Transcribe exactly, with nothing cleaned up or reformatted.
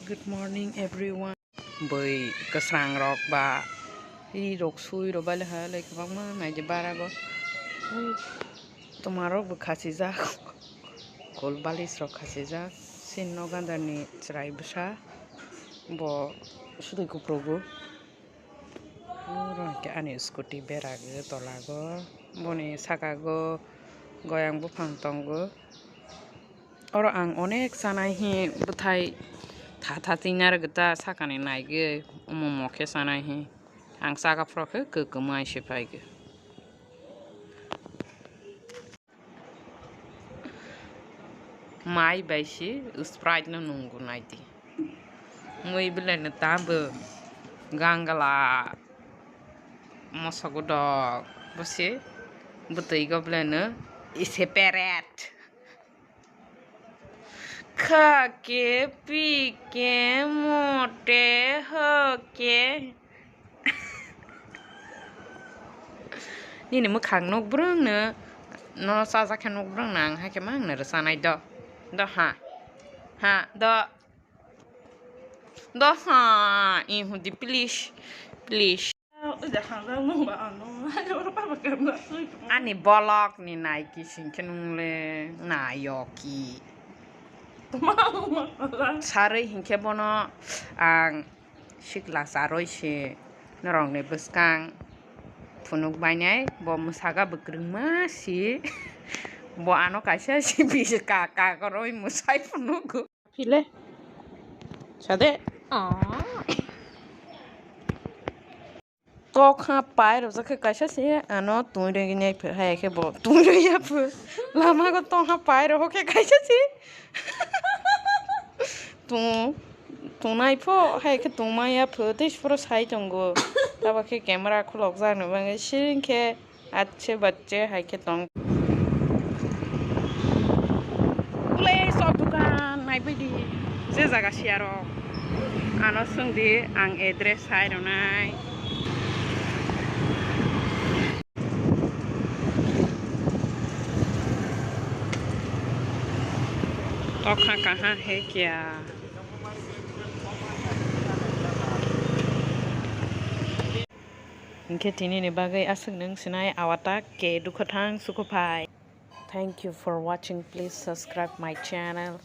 Good morning, everyone. Bui kwsrang rok ba ri rok sui rok bai le ha le kwbangma nai di bara go. Tuma rok bo khachijak, kol balis rok khachijak. Sin no gandar ni chwrai bwsa bo sudui kuphur go. Oro hwnkhe ani scooty berago tolago, boni sakago goyang buphang tongo. Oro ang onek chanai hi bwthai tha tha twi narwgwi ta sakani naigwi omo omo khe chanai hi. Ang chaka phuru khe kwkwi mai se phaigwi. Mai bai se Sprite no nungo nai di. Mui belai no ta bo gangala moso godok bo se bwtwi go belai no ise peret. Kha ke pi ke mote ho ke. Nini mwkhang nukbrwng no, no chajak khe nukbrwng no ang hai khe mang no rwchanai do. Do ha. Ha, do. Do ha. I hudi, please. Please. Ani bolok ni naiki singkhe nungle nayoki. Sarwi hinkhe bono ang sikla charwi se norokni bwskang phunuk bainai, bo mwsaka bwkrwngma si, bo ano kaisa si bisi ka ka kwrwi mwsai phunugo. Phile sade. Tokha pai rwjak khe kaisa se ano twi rwgwi nai phu, hai khe bo twi rwya phu. Lama go tokha pai rw khe kaisa se tong, tongnai pho, hai khe tongmaya pho, tei phuru sai tongo. Abo khe camera khulokjak ni bagwi siring khe ache bache hai khe tong. Place of dukan naibaidi je jaga siyarok ano swngdi ang address sai rwnai. Tokha kaha he kya. Hinkhe tini ni bagwi aswk nwng sinai awata ke dukhothang sukuphai. Thank you for watching. Please subscribe my channel.